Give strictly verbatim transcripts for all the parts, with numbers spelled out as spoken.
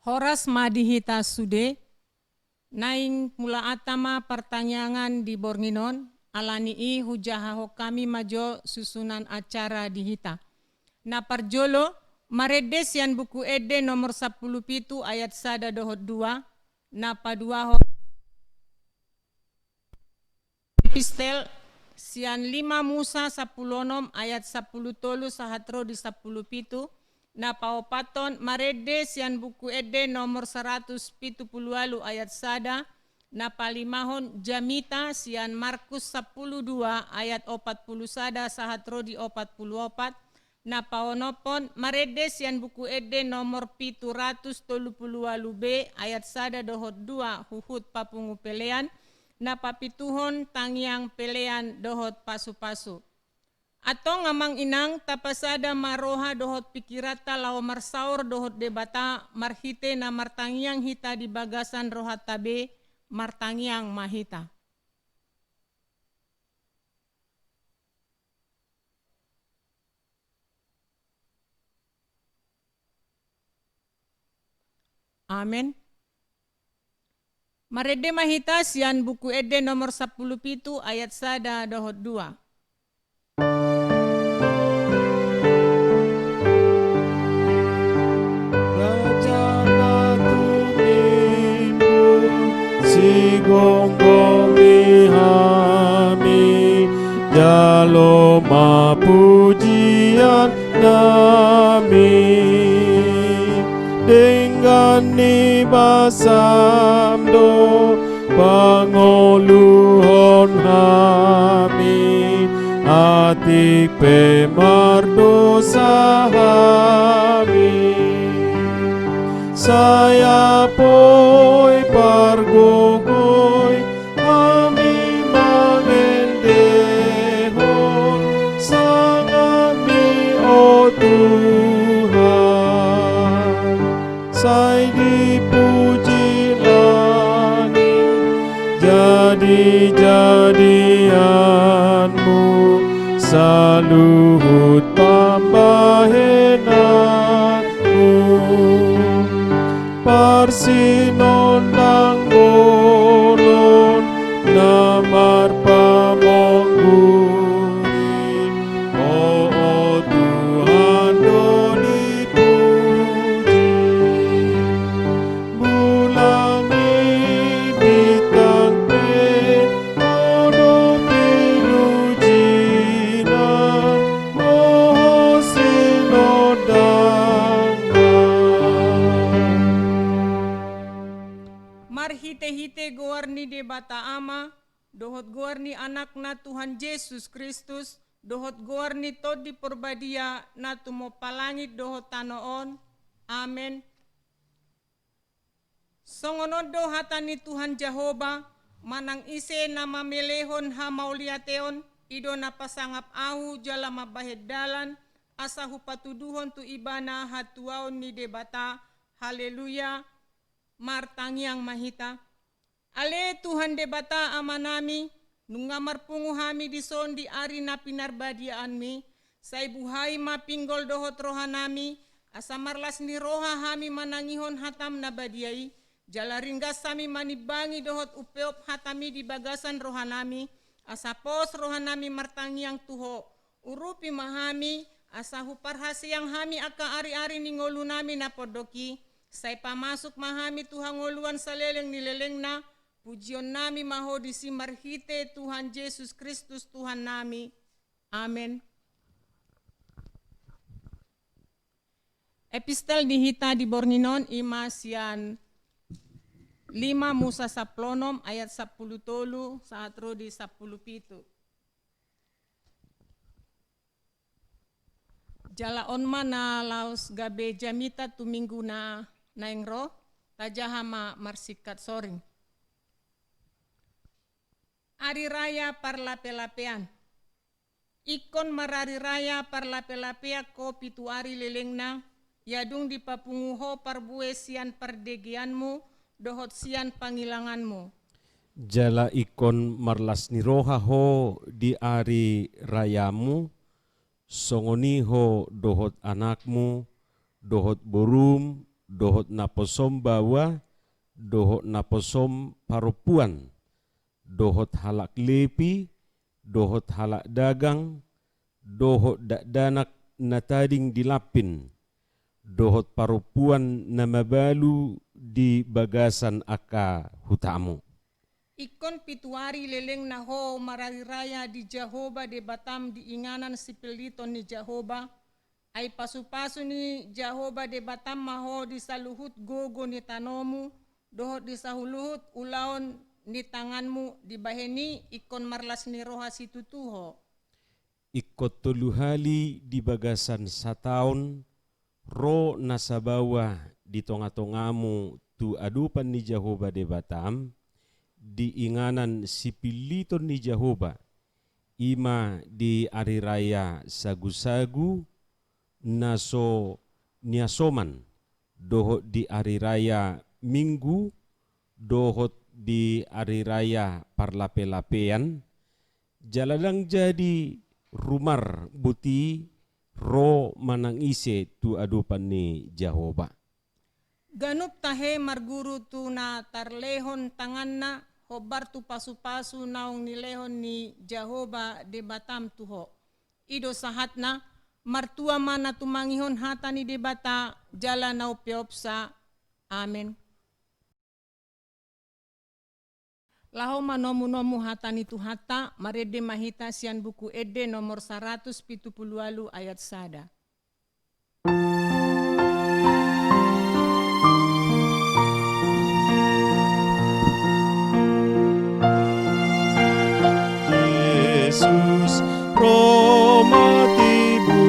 Horas ma di hita sude. Naeng mulaanta ma partangiangan di borngin on, ala ni i hujahahon hami ma jo susunan acara di hita. Na parjolo, marende sian Buku Ende nomor sampulu pitu ayat sada dohot dua, na paduahon epistel sian lima Musa sampulu onom ayat sampulu tolu sahat ro di sampulu pitu, na paopathon marende sian Buku Ende nomor saratus pitu pulu ualu ayat sada, na palimahon jamita sian Markus sampulu dua ayat opat pulu sada sahat ro di opat pulu opat, na paonomhon marende sian Buku Ende nomor pitu ratus tolu pulu ualu B ayat sada dohot dua huhut papungu pelean, na papituhon tangiang pelean dohot pasupasu. Antong amang inang, tapasada ma roha dohot pingkiranta laho marsaor dohot Debata marhite na martangiang hita di bagasan rohanta be, martangiang ma hita. Amen. Marende ma hita sian Buku Ende nomor sampulu pitu ayat sada dohot dua. Raja na tumimbo, sigomgomi hami, jalo ma pujian nami. Denggan ni basam do pangoluhon hami, atik pe mardosa hami. Sai apoi pargogoi hami mangendehon sangamMi, o Tuhan. Sai dipuji langit jadi-jadianMu, saluhut pambahenan Parsinondang bolon na marpamongguri, o Tuhan do dipuji. Bulan ni bintang pe Ho do pinujina, Ho sinondangna. Marhite-hite goar ni Debata Ama, dohot goar ni Anakna Tuhan Jesus Kristus, dohot goar ni Tondi Porbadia na tumompa langit dohot tano on. Amen. Songon on do hata ni Tuhan Jahowa, manang ise na mamelehon hamauliateon, i do na pasangap ahu jala mambahen dalan, asa hupatuduhon tu ibana hatuaon ni Debata. Haleluya. Martangiang ma hita. Ale Tuhan Debata Amanami, nunga marpungu hami dison di ari na pinarbadiaanMi, sai buhai ma pinggol dohot rohanami, asa marlas ni roha hami manangihon hataM na badia i, jala ringgas hami manimbangi dohot umpeop hataMi di bagasan rohanami, asa pos rohanami martangiang tu Ho. Urupi ma hami, asa huparhaseang hami angka ari-ari ni ngolunami na pondok i, sai pamasuk ma hami tu hangoluan saleleng ni lelengna, pujionnami ma Ho disi marhite Tuhan Jesus Kristus Tuhannami. Amen. Epistel di hita di borngin on i ma sian lima Musa sampulu onom ayat sampulu tolu sahat ro di sampulu pitu. Jala on ma na laos gabe jamita tu minggu na naeng ro, tajaha ma marsingkat soring. Ari Raya Parlape-lapean. Ingkon marari raya parlape-lapean ho pitu ari lelengna, ia dung dipapungu ho parbue sian pardegeanmu dohot sian pangilanganmu. Jala ingkon marlas ni roha ho di ari rayamu, songon i ho dohot anakmu, dohot borum, dohot naposom baoa, dohot naposom parompuan, dohot halak Lepi, dohot halak dagang, dohot dakdanak na tading di lampin, dohot parompuan na mabalu di bagasan angka hutamu. Ingkon pitu ari lelengna ho marariraya di Jahowa Debatam di inganan sipilliton ni Jahowa, ai pasupasu ni Jahowa Debatam ma ho di saluhut gogo ni tanomu, dohot di saluhut ulaon ni tanganmu, dibahen i ingkon marlas ni roha situtu ho. Ingkon tolu hali di bagasan sataon ro na sabaoa di tongatongamu tu adopan ni Jahowa Debatam, di inganan sipilliton ni Jahowa, i ma di ari raya sagusagu, na so niasoman, dohot di ari raya Minggu, dohot di ari raya parlapelapean, jala ndang jadi rumar boti ro manang ise tu adopan ni Jahowa. Ganup tahe marguru tu na tarlehon tanganna, hombar tu pasupasu naung nilehon ni Jahowa Debatam tu ho. I do sahatna. Martua ma na tumangihon hata ni Debata jala na umpeopsa. Amen. Laho manomunomu hata ni Tuhanta, marende ma hita sian Buku Ende nomor saratus pitu pulu ualu ayat sada. Jesus ro ma tibu,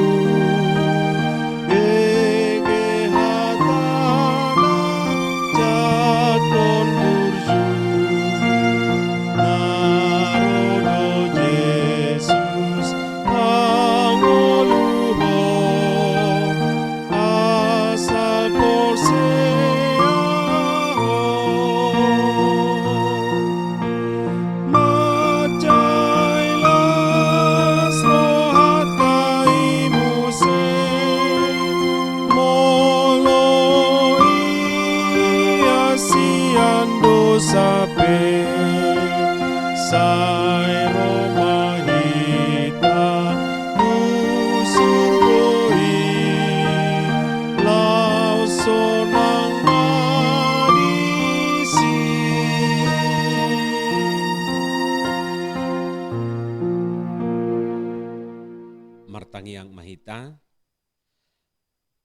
bege hatana jatpon burju. Na ro do Jesus mangolu ho, asa porsea ho. Mansai las rohanta i muse, molo i asi andosa pe, sai ro ma hita tu surgo i, laos sonang ma disi. Martangiang ma hita.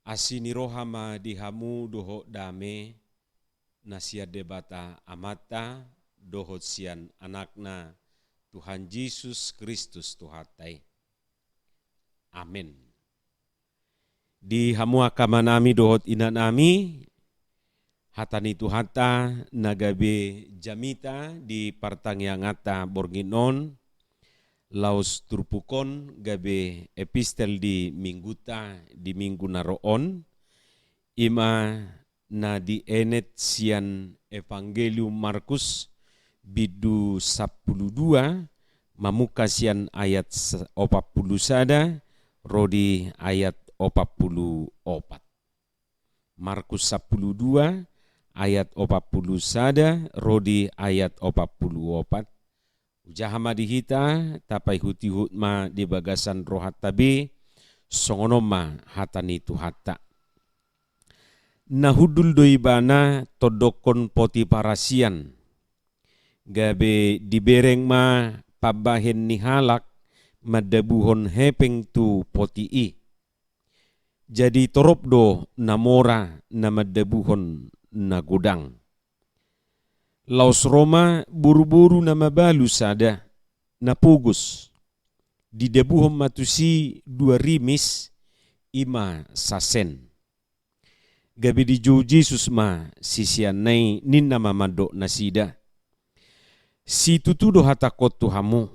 Asi ni roha ma di hamu dohot dame, na sian Debata Amanta dohot sian Anakna Tuhan Jesus Kristus Tuhanta i. Amen. Di hamu angka amanami dohot inanami, hata ni Tuhanta na gabe jamita di partangianganta borngin on, laos turpuk on gabe epistel di minggunta di minggu na ro on, i ma na dienet sian Evangelium Markus bindu sampulu dua, mamungka sian ayat s-, opat pulu sada ro di ayat opat pulu opat. Markus sampulu dua ayat opat pulu sada ro di ayat opat pulu opat. Hujaha ma di hita, tapaihutihut ma di bagasan rohanta be, songon on ma hata ni Tuhanta. Na hundul do ibana tondokkon poti parasian, gabe dibereng ma pambahen ni halak mandabuhon hepeng tu poti i. Jadi torop do na mora na mandabuhon na godang. Laos ro ma boruboru na mabalu sada, na pogos. Didabuhon ma tusi dua rimis, i ma sasen. Gabe dijou Jesus ma siseanna i, ninna ma mandok nasida: Situtu do hatangkon tu hamu,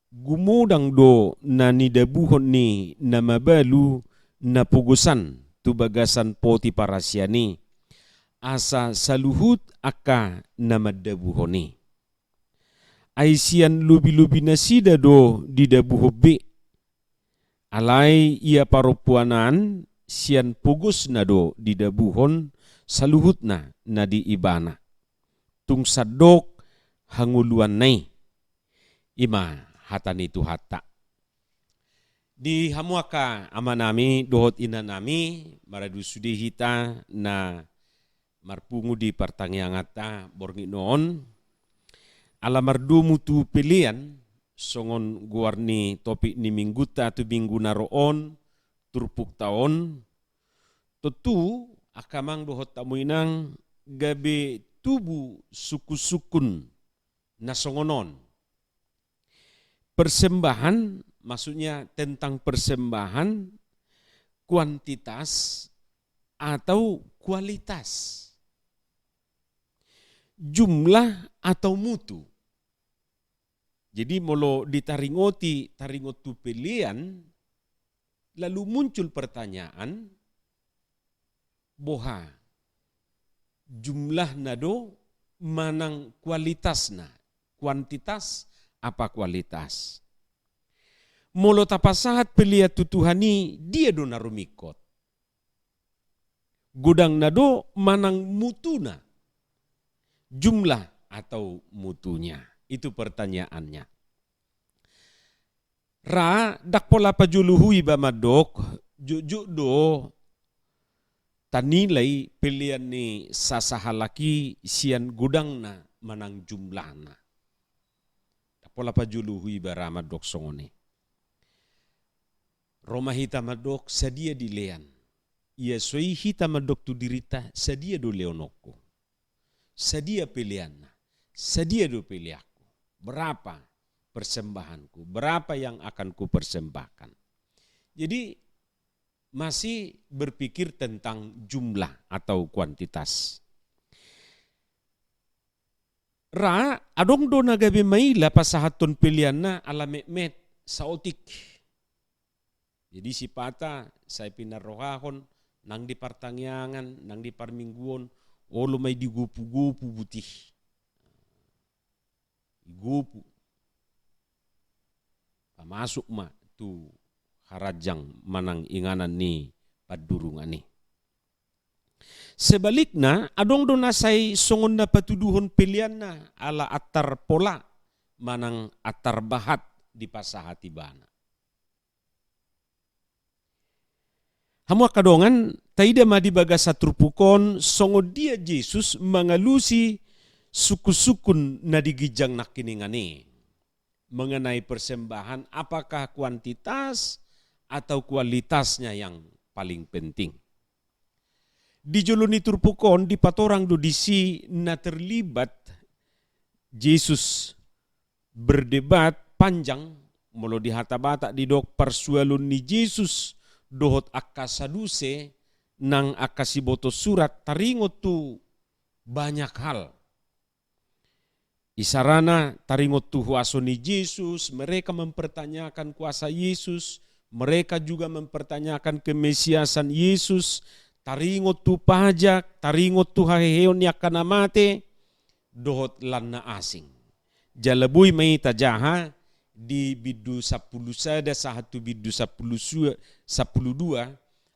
gumodang do na nidabuhon ni na mabalu na pogosan tu bagasan poti parasian i, asa saluhut angka na mandabuhon i. Ai sian lobilobi nasida do didabuhon be. Alai ia parompuan an sian pogosna do didabuhon saluhutna na di ibana. Tung sandok hangoluanna i. I ma hata ni Tuhanta. Di hamu angka amanami dohot inanami, maradu sude hita na marpungu di partangianganta borngin on, ala mardomu tu pelean, songon goar ni topik ni minggunta tu minggu na ro on, turpukta on, tontu angka amang dohot hamu inang gabe tubu sungkunsungkun na songon on. Persembahan, maksudnya tentang persembahan, kuantitas atau kualitas, jumlah atau mutu. Jadi molo ditaringoti, taringot tu pelean, lalu muncul pertanyaan, boha jumlahna do manang kualitasna, kuantitas apa kualitas? Molo tapasahat pelean tu Tuhan i, dia do na rumingkot? Godangna do manang mutuna? Jumlah atau mutunya? Itu pertanyaannya. Ra, ndang pola pajolo huiba mandok, jotjot do tanilai pelean ni sasahalak i sian godangna manang jumlahna. Ndang pola pajolo huiba ra mandok songon i. Ro ma hita mandok sadia dilean. Ia so i hita mandok tu dirinta, sadia do leononku? Sadia peleanna? Sadia do peleanku? Berapa persembahanku? Berapa yang akan kupersembahkan? Jadi, masih berpikir tentang jumlah atau kuantitas. Ra, adong do na gabe maila pasahathon peleanna ala metmet, saotik. Jadi sipata sai pinarrohahon, nang di partangiangan, nang di parmingguon, olo ma i digopugopu buti. Digopu. Pamasuk ma tu haranjang manang inganan ni pandurungan i. Sebalikna, adong do na sai songon na patuduhon peleanna ala antar pola manang antar bahat dipasahat ibana. Hamu angka dongan, taida ma di bagasan turpuk on songon dia Jesus mangalusi sungkunsungkun na di ginjang nangkiningan i mengenai persembahan, apakah kuantitas atau kualitasnya yang paling penting. Di jolo ni turpuk on dipatorang do disi na terlibat Jesus berdebat panjang, molo di hata Batak didok parsualon ni Jesus dohot angka Saduse nang angka siboto surat taringot tu banyak hal. Isarana taringot tu huaso ni Jesus, mereka mempertanyakan kuasa Yesus, mereka juga mempertanyakan kemesiasan Yesus, taringot tu pajak, taringot tu haheheon ni angka na mate, dohot lan na asing. Jala boi ma i tajaha di bindu sampulu sada sahat tu bindu sampulu sua-, sampulu dua,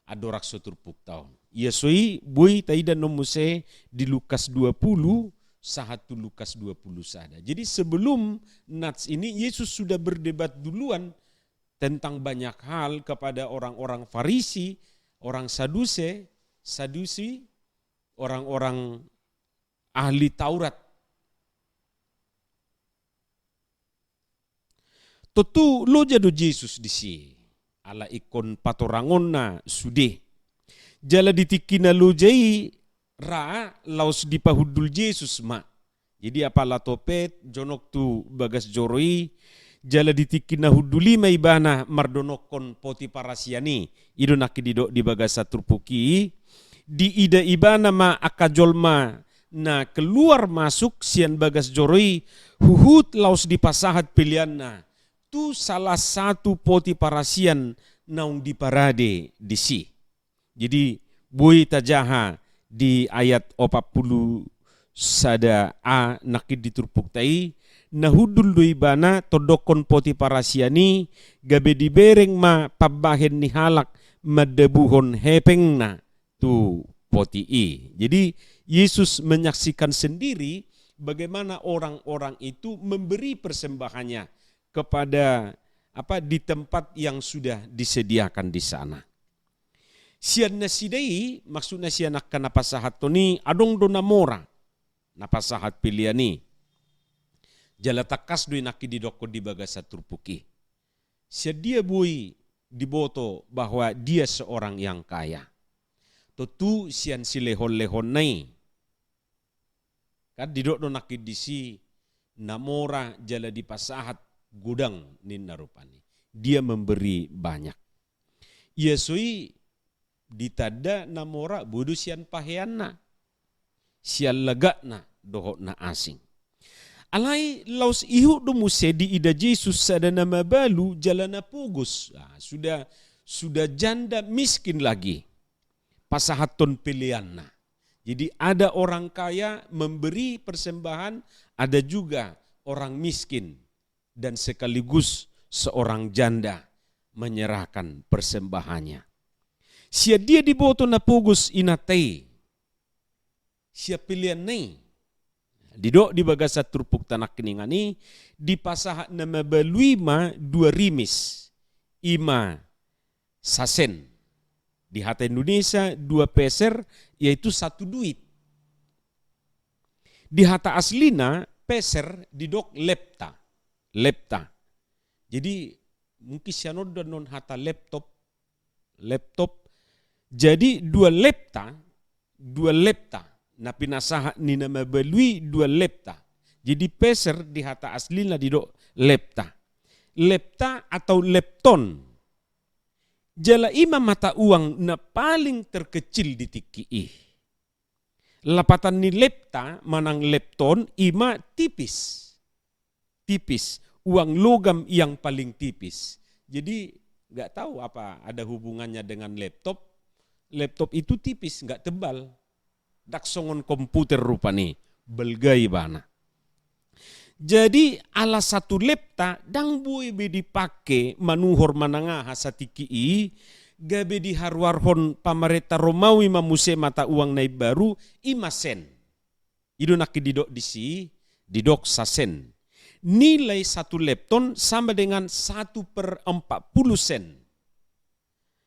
andorang so turpukta on. Ia so i boi taida non muse di Lukas dua puluh sahat tu Lukas dua puluh sada. Jadi sebelum nats ini Yesus sudah berdebat duluan tentang banyak hal kepada orang-orang Farisi, orang Saduse, Sadusi, orang-orang ahli Taurat. Tontu loja do Jesus disi, ala ingkon patorangonna sude. Jala di tingki na loja i ra laos dipahundul Jesus ma. Jadi apala topet jonok tu bagas joro i, jala di tingki na hundul i ma ibana mardonokkon poti parasian i. I do nangkin didok di bagasan turpuk i, diida ibana ma angka jolma na keluar masuk sian bagas joro i, huhut laos dipasahat peleanna tu salah satu poti parasian naung diparade disi. Jadi boi tajaha di ayat opat pulu sada a nangkin di turpukta i, na hundul do ibana tondokkon poti parasian i, gabe dibereng ma pambahen ni halak mandabuhon hepengna tu poti i. Jadi, Yesus menyaksikan sendiri bagaimana orang-orang itu memberi persembahannya kepada, apa, di tempat yang sudah disediakan di sana. Sian nasida i, maksudna sian angka na pasahathon i, adong do na mora na pasahat pelean i. Jala tangkas do i nangkin didokkon di bagasan turpuk i. Sian dia boi diboto bahwa dia seorang yang kaya? Tontu sian silehon-lehonna i. Kan didok do nangkin disi na mora jala dipasahat godang ninna rupani. Dia memberi banyak. Ia so i ditanda na mora boi do sian paheanna, sian lagakna dohot na asing. Alai laos ihut do muse diida Jesus sada na mabalu jala na pogos. Ah, sudah, sudah janda miskin lagi. Pasahathon peleanna. Jadi ada orang kaya memberi persembahan, ada juga orang miskin dan sekaligus seorang janda menyerahkan persembahannya. Sian dia diboto na pogos inanta i? Sian peleanna i. Didok di bagasan turpukta nangkiningan i, dipasahat na mabalu i ma dua rimis, i ma sasen. Di hata Indonesia, dua peser, yaitu satu duit. Di hata aslina, peser didok lepta. Lepta. Jadi, mungkin sian on do annon hata laptop. Laptop. Jadi, dua lepta, dua lepta. Na pinasahat ni na mabalu i dua lepta. Jadi, peser di hata aslina didok lepta. Lepta atau lepton. Jala i ma mata uang na paling terkecil di tingki i. Lapatan ni lepta manang lepton i ma tipis. Tipis. Uang logam yang paling tipis. Jadi, nggak tahu apa ada hubungannya dengan laptop. Laptop itu tipis, nggak tebal. Ndang songon komputer rupani, balga ibana. Jadi, ala satu lepta, ndang boi be dipake manuhor manang aha satingki i, gabe diharuarhon pamarenta Romawi ma muse mata uang na imbaru, i ma sen. I do nangkin didok disi, didok sasen. Nilai satu lepton sama dengan satu per empat puluh sen.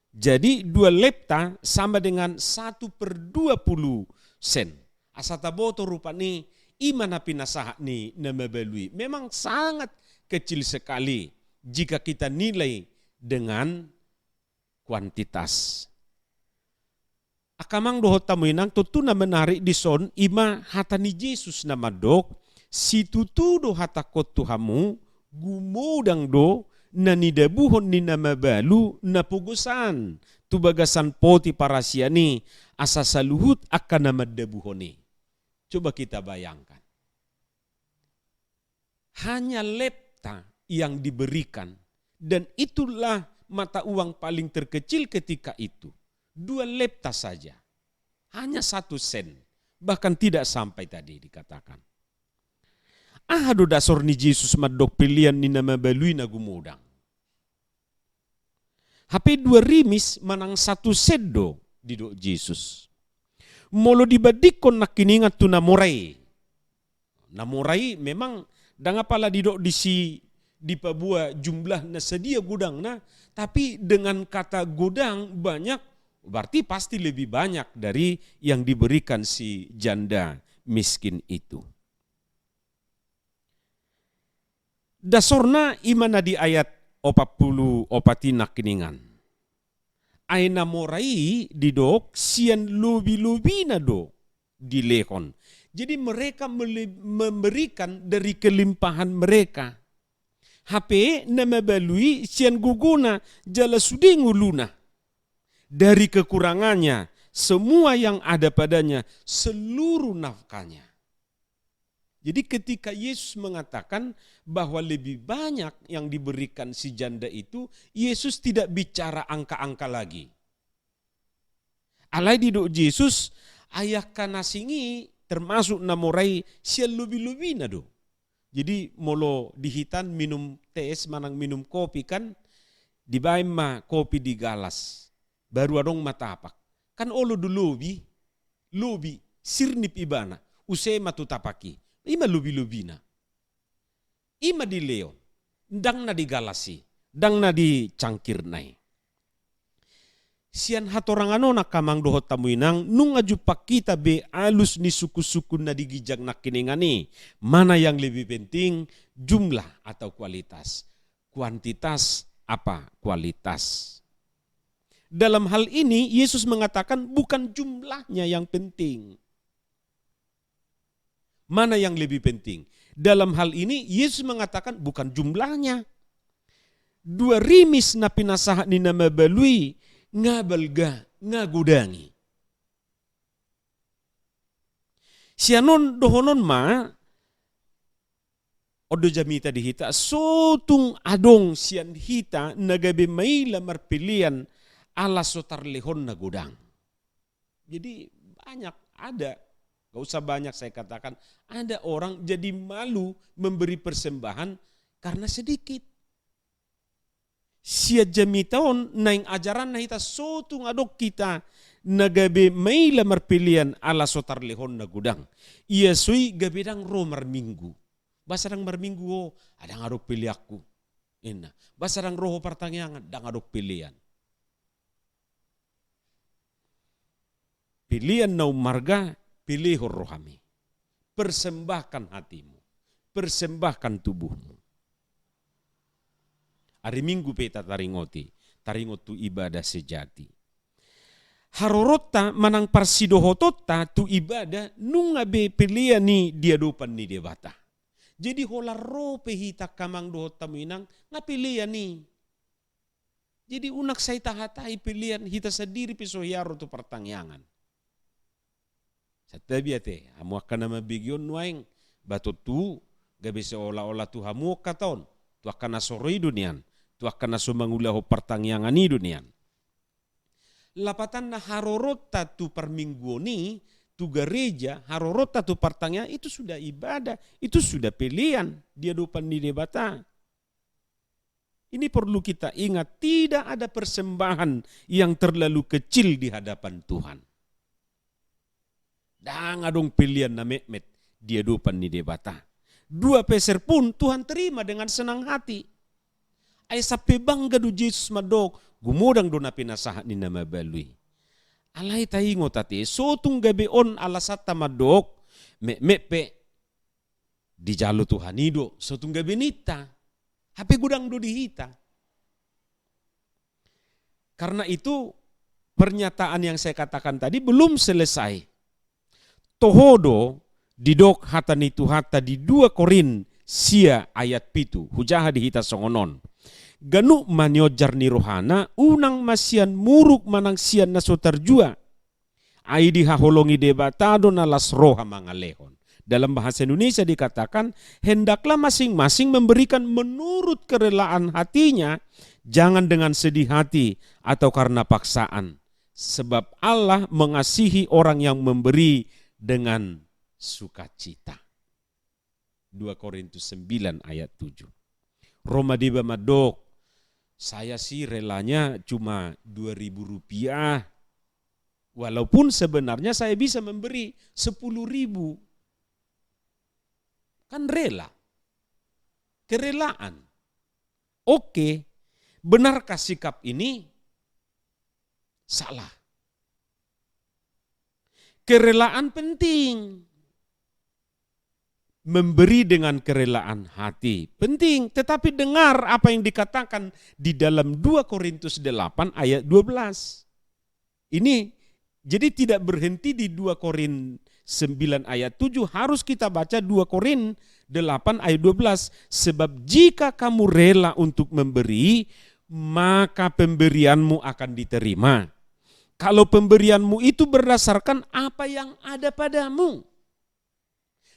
Jadi, dua lepta sama dengan satu per dua puluh sen. Asa taboto rupani, i ma na pinasahat ni na mabalu i. Memang sangat kecil sekali jika kita nilai dengan kuantitas. Angka amang dohot hamu inang, tontu na menarik dison i ma hata ni Jesus na mandok, situtu do hatangkon tu hamu, gumodang do na nidabuhon ni na mabalu na pogosan tu bagasan poti parasian i, asa saluhut angka na mandabuhon i. Coba kita bayangkan. Hanya lepta yang diberikan, dan itulah mata uang paling terkecil ketika itu. Dua lepta saja. Hanya satu sen. Bahkan tidak sampai tadi dikatakan. Aha do dasor ni Jesus mandok pelean ni na mabalu i na gumodang? Hape dua rimis manang satu sen do didok Jesus. Molo dibandingkon nangkiningan tu na mora i. Na mora i memang ndang apala didok disi dipaboa jumlah na sadia godangna, tapi dengan kata godang banyak, berarti pasti lebih banyak dari yang diberikan si janda miskin itu. Dasorna i ma na di ayat opat pulu opat i nangkiningan. Ai na mora i didok sian lobi-lobina do dilehon. Jadi mereka mele-, memberikan dari kelimpahan mereka. Hape na mabalu i sian gogona jala sude ngoluna. Dari kekurangannya, semua yang ada padanya, seluruh nafkahnya. Jadi ketika Yesus mengatakan bahwa lebih banyak yang diberikan si janda itu, Yesus tidak bicara angka-angka lagi. Alai didok Jesus, ai angka na asing i termasuk na mora i sian lobi-lobina do. Jadi molo di hita minum tes manang minum kopi kan, dibaen ma kopi di galas, baru adong ma tapak. Kan olo do lobi, lobi, sirnip ibana, use ma tu tapak i. I ma lobi-lobina. I ma dilehon, ndang na di galas i, ndang na di cangkirna i. Sian hatorangan on angka amang dohot hamu inang, nunga jumpang hita be alus ni sungkun-sungkun na di ginjang nangkiningan i, mana yang lebih penting, jumlah atau kualitas? Kuantitas apa kualitas? Dalam hal ini, Yesus mengatakan bukan jumlahnya yang penting. Mana yang lebih penting? Dalam hal ini, Yesus mengatakan bukan jumlahnya. Dua rimis na pinasahat ni na mabalu i, nga balga, nga godang i. Sian on dohonon ma, on do jamita di hita, so tung adong sian hita na gabe maila marpelean ala so tarlehon na godang. Jadi banyak, ada, gak usah banyak saya katakan, ada orang jadi malu memberi persembahan karena sedikit. Sian jamita on naeng ajaranna hita, so tung adong hita na gabe maila marpelean ala so tarlehon na godang. Ia so i gabe ndang ro marminggu. Boasa ndang marminggu ho? Ah, ndang adong peleanku, ninna. Boasa ndang ro ho partangiangan? Ndang adong pelean. Pelean na ummarga, pelehon rohami. Persembahkan hatimu. Persembahkan tubuhmu. Ari Minggu pe hita taringoti, taringot tu ibadah sejati. Haroronta manang parsidohotonta tu ibadah nunga be pelean i di adopan ni Debata. Jadi holan ro pe hita angka amang dohot hamu inang, nga pelean i. Jadi unang sai tahatai pelean, hita sandiri pe so hea ro tu partangiangan. Santabi ate, hamu angka na mambege on nuaeng, ba tontu gabe seolah-olah tu hamu on hata on, tu angka na so ro i do nian, tu angka na so mangulahon partangiangan i do nian. Lapatanna, haroronta tu parmingguon i, tu gareja, haroronta tu partangiangan, itu sudah ibadah, itu sudah pelean di adopan ni Debata. Ini perlu kita ingat, tidak ada persembahan yang terlalu kecil di hadapan Tuhan. Ndang adong pelean na metmet di adopan ni Debata. Dua peser pun Tuhan terima dengan senang hati. Ai sampe bangga do Jesus mandok, gumodang do na pinasahat ni na mabalu i. Alai taingot ate, so tung gabe on alasanta mandok, metmet pe dijalo Tuhan i do, so tung gabe ninta. Hape godang do di hita. Karena itu, pernyataan yang saya katakan tadi belum selesai. Toho do didok hata ni Tuhanta di dua Korint sia ayat pitu, hujaha di hita songon on. Ganup ma nionjar ni rohana, unang ma sian muruk manang sian na so tarjua. Ai dihaholongi Debata do na las roha mangalehon. Dalam bahasa Indonesia dikatakan, hendaklah masing-masing memberikan menurut kerelaan hatinya, jangan dengan sedih hati atau karena paksaan. Sebab Allah mengasihi orang yang memberi dengan sukacita. Dua Korintus sembilan ayat tujuh. Ro ma deba mandok, saya sih relanya cuma dua ribu rupiah. Walaupun sebenarnya saya bisa memberi sepuluh ribu. Kan rela. Kerelaan. Oke, benarkah sikap ini? Salah. Kerelaan penting. Memberi dengan kerelaan hati penting, tetapi dengar apa yang dikatakan di dalam dua Korintus delapan ayat dua belas. Ini jadi tidak berhenti di dua Korin sembilan ayat tujuh, harus kita baca dua Korin delapan ayat dua belas, sebab jika kamu rela untuk memberi, maka pemberianmu akan diterima. Kalau pemberianmu itu berdasarkan apa yang ada padamu.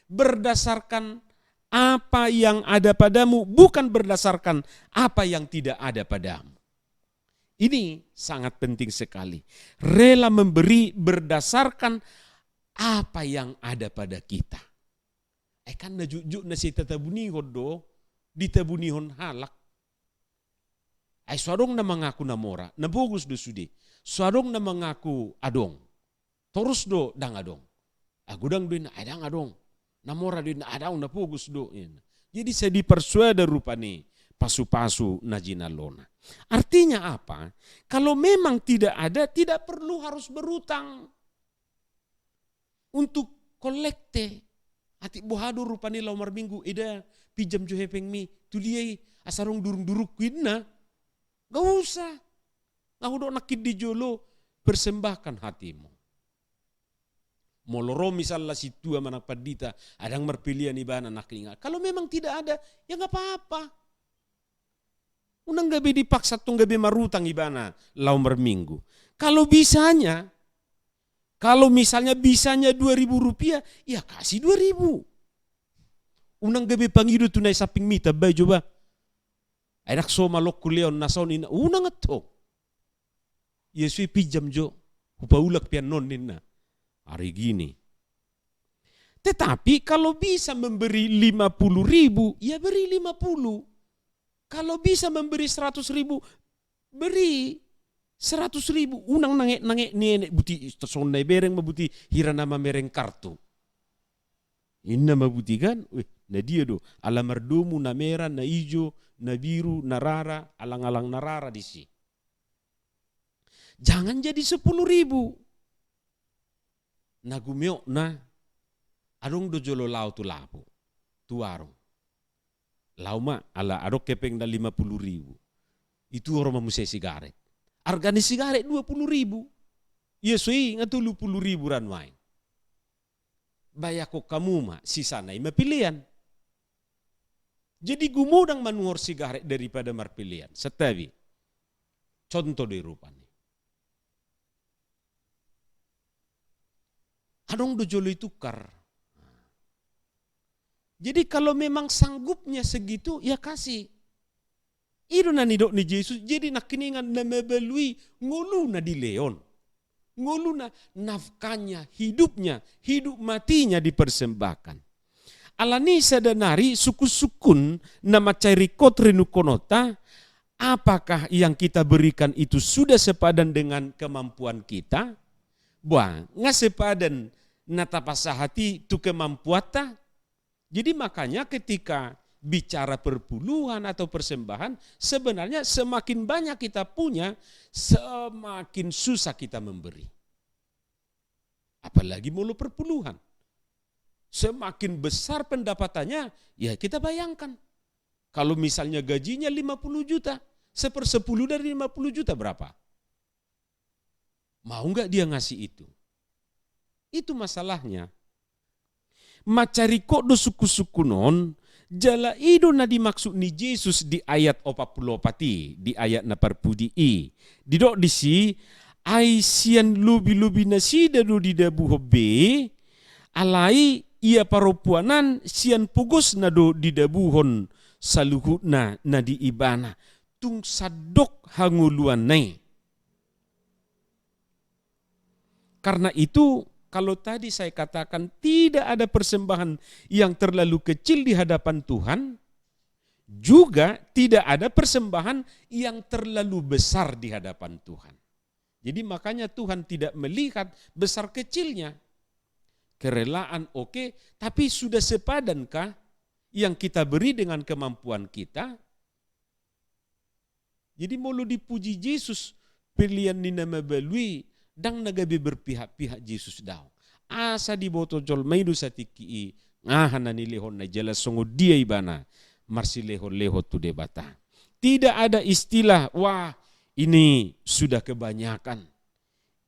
Berdasarkan apa yang ada padamu, bukan berdasarkan apa yang tidak ada padamu. Ini sangat penting sekali. Rela memberi berdasarkan apa yang ada pada kita. Eh, kan na jotjot na sai tatabunihon do, ditabunihon halak. Ai so adong na mangaku na mora, na bogus do sude. So adong na mangaku adong. Torus do, ndang adong. Ah, godang do inna, ah, ndang adong. Na mora do inna, ah, ndang, na pogos do inna. Jadi sai diparsuada rupani pasu-pasu na jinalona. Artinya apa? Kalau memang tidak ada, tidak perlu harus berutang untuk kolekte. Atik boha do rupani laho marminggu, eda, pinjam jo hepengmi, tu dia i, asa adong durung-durungku inna. Nggak usah. Nga hudok nangkin di jolo, persembahkan hatimu. Molo ro misalna sintua manang pandita, ah, ndang marpelean ibana nangkin, ingat. Kalau memang tidak ada, ya nggak apa-apa. Unang gabe dipaksa tong gabe marutang ibana laho marminggu. Kalau bisanya, kalau misalnya bisanya dua ribu rupiah, ya kasih dua ribu. Unang gabe pangido tu na i sampingmi, tambai jo ba. Ai ndang so malongku lehon na son inna, unang antong. Ia sude pinjam jo, hupaulak pe annon ninna. Ari gini. Tetapi kalau bisa memberi lima puluh ribu, ya beri lima puluh. Kalau bisa memberi seratus ribu, beri seratus ribu. Unang nange-nange ni enek buti, songon na ibereng ma buti hira na mamereng kartu. Inna ma buti kan, weh, na dia do, ala mardomu na mera, na ijo, na biru, na rara, alang-alang na rara disi. Jangan jadi sepuluh ribu. Na gumeokna, adong do jolo laho tu lapo, tu warung. Laho ma, ala adong hepengna lima puluh ribu. Ituhor ma muse sigaret. Arga ni sigaret dua puluh ribu. Ia so i nga tolu puluh ribu ra nuaeng. Bayangkon hamu ma, sisana i ma pelean. Jadi gumodang manuhor sigaret daripada marpelean. Santabi. Contoh do i rupani. Adong do jolo i tukar. Jadi kalau memang sanggupnya segitu, ya kasih. I do na nidok ni Jesus, jadi nangkiningan na mabalu i ngoluna dilehon. Ngoluna, nafkahnya, hidupnya, hidup matinya dipersembahkan. Alani sada nari sungkun-sungkun na mansai ringkot renungkononta, apakah yang kita berikan itu sudah sepadan dengan kemampuan kita? Boha, nga sepadan na tapasahat i tu kemampuanta? Jadi makanya ketika bicara perpuluhan atau persembahan, sebenarnya semakin banyak kita punya, semakin susah kita memberi. Apalagi molo perpuluhan. Semakin besar pendapatannya, ya kita bayangkan. Kalau misalnya gajinya lima puluh juta, sepersepuluh dari lima puluh juta berapa? Mau nggak dia ngasih itu? Itu masalahnya. Mansai ringkot do sungkun-sungkun on, jala i do na dimaksud ni Jesus di ayat opat pulu opat i, di ayat na parpudi i. Didok disi, ai sian lobi-lobi nasida do didabuhon be, alai ia parompuan an sian pogosna do didabuhon saluhutna na di ibana. Tung sandok hangoluanna i. Karena itu, kalau tadi saya katakan tidak ada persembahan yang terlalu kecil di hadapan Tuhan, juga tidak ada persembahan yang terlalu besar di hadapan Tuhan. Jadi makanya Tuhan tidak melihat besar kecilnya. Kerelaan oke, tapi sudah sepadankah yang kita beri dengan kemampuan kita? Jadi molo dipuji Jesus pelean ni na mabalu i, ndang na gabe berpihak-pihak Jesus daong. Asa diboto jolma i do satingki i, aha na nilehonna i jala songon dia ibana marsilehon-lehon tu Debata. Tidak ada istilah, wah, ini sudah kebanyakan,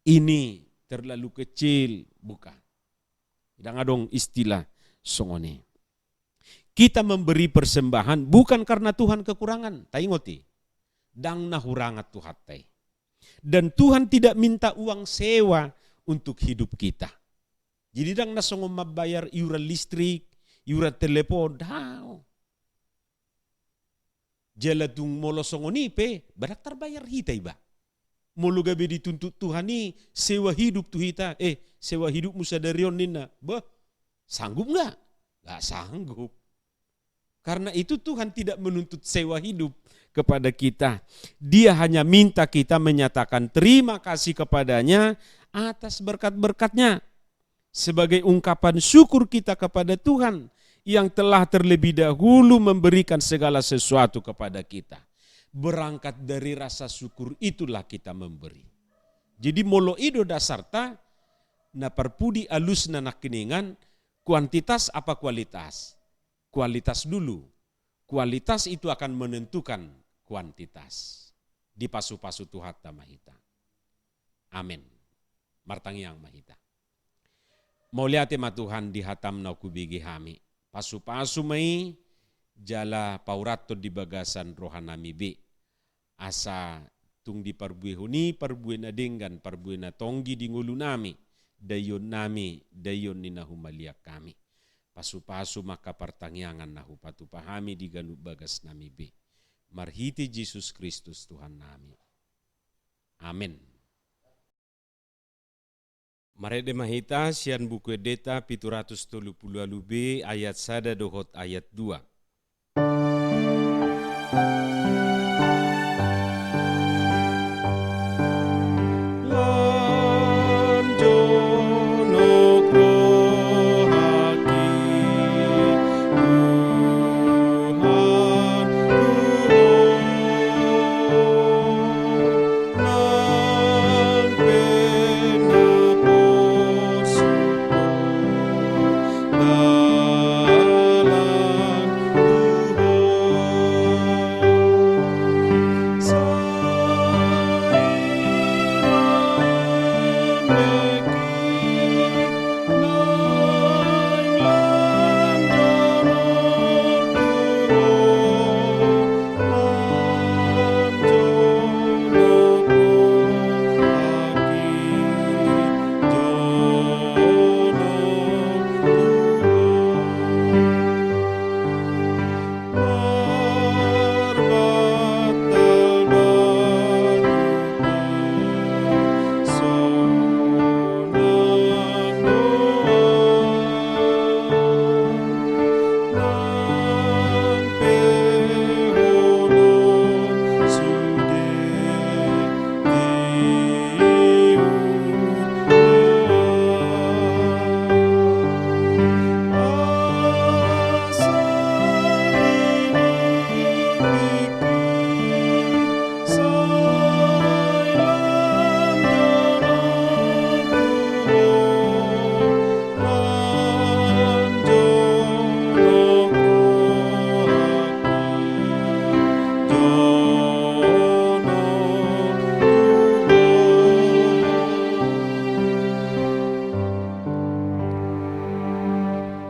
ini terlalu kecil, bukan. Ndang adong istilah songon i. Kita memberi persembahan bukan karena Tuhan kekurangan. Taingot i. Ndang na hurangan Tuhanta i. Dan Tuhan tidak minta uang sewa untuk hidup kita. Jadi ndang na songon mambayar iuran listrik, iuran telepon, daong. Jala tung molo songon i pe, ba ndang tarbayar hita iba. Molo gabe dituntut Tuhan i sewa hidup tu hita, eh, sewa hidupmu sadari on ninna. Bah, sanggup nggak? Nggak sanggup. Karena itu Tuhan tidak menuntut sewa hidup kepada kita. Dia hanya minta kita menyatakan terima kasih kepada-Nya atas berkat-berkat-Nya, sebagai ungkapan syukur kita kepada Tuhan yang telah terlebih dahulu memberikan segala sesuatu kepada kita. Berangkat dari rasa syukur itulah kita memberi. Jadi molo i do dasarta, na parpudi alusna nangkiningan, kuantitas apa kualitas? Kualitas dulu. Kualitas itu akan menentukan kuantitas. Dipasu-pasu Tuhanta ma hita. Amen. Martangiang ma hita. Mauliate ma Tuhan di hataM na hubege hami. Pasu-pasu ma i jala paurathon di bagasan rohanami be. Asa tung diparbuehon i parbue na denggan, parbue na tonggi di ngolunami, daionnami, daion ni na humaliang hami. Pasu-pasu ma angka partangiangan na hupatupa hami di ganup bagasnami be. Marhite Jesus Kristus Tuhannami. Amen. Marende ma hita sian Buku Endenta pitu ratus tolu pulu ualu B ayat sada dohot ayat dua.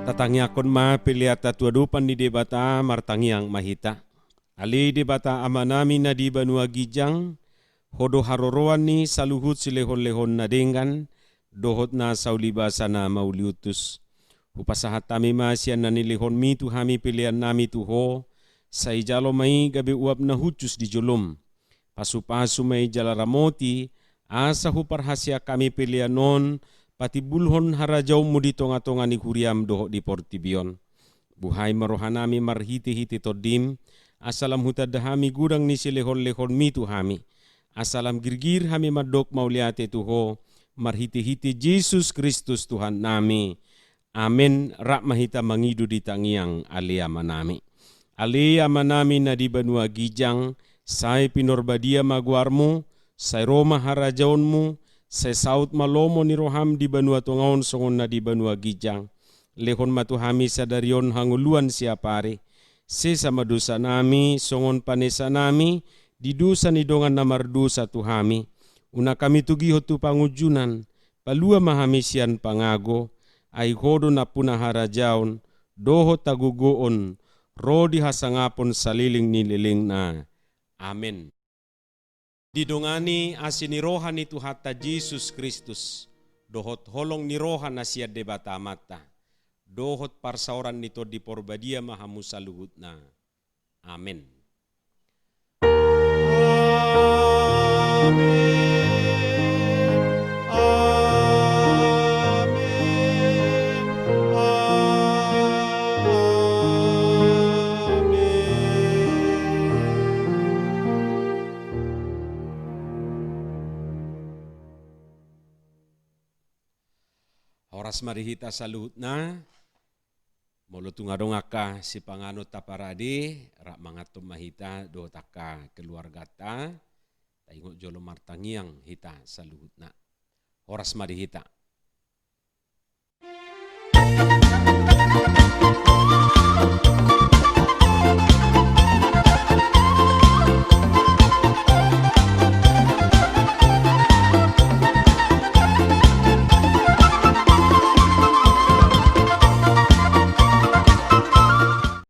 Tatangiangkon ma peleanta tu adopan ni Debata, martangiang ma hita. Ale Debata Amanami na di banua ginjang, Ho do haroroan ni saluhut silehon-lehon na denggan, dohot na saulibasa na mauliutus. Hupasahat hami ma sian na nilehonmi tu hami peleannami tu Ho, sai jalo ma i gabe uap na hushus di jolom. Pasu-pasu ma i jala ramoti, asa huparhaseang hami pelean on patimbulhon harajaonmu di tonga-tonga ni huriam dohot di portibi on. Buhai ma rohanami marhite-hite Tondim, asa lam hutanda hami godang ni silehon-lehonmi tu hami. Asa lam girgir hami mandok mauliate tu Ho, marhite-hite Jesus Kristus Tuhannami. Amen. Rap ma hita mangido di tangiang Ale Amanami. Ale Amanami na di banua ginjang, sai pinarbadia ma goarmu, sai ro ma harajaonmu, sai saut ma lomo ni roham di banua tonga on songon na di banua ginjang. Lehon ma tu hami sadari on hangoluan siapari. Sesa ma dosanami songon panesanami di dosa ni dongan na mardosa tu hami. Unang hami togihon tu pangunjunan, palua ma hami sian pangago, ai Ho do nampuna harajaon, dohot hagogoon, ro di hasangapon saleleng ni lelengna. Amen. Didongani asi ni roha ni Tuhanta Jesus Kristus, dohot holong ni roha na sian Debata Amanta, dohot parsaoran ni Tondi Porbadia ma hamu saluhutna. Amen. Amen. Amen. Amen. Horas ma di hita saluhutna. Molo tung adong angka sipanganon taparade, rap manganhon ma hita dohot angka keluarganta. Taingot jolo martangiang hita saluhutna. Horas ma di hita.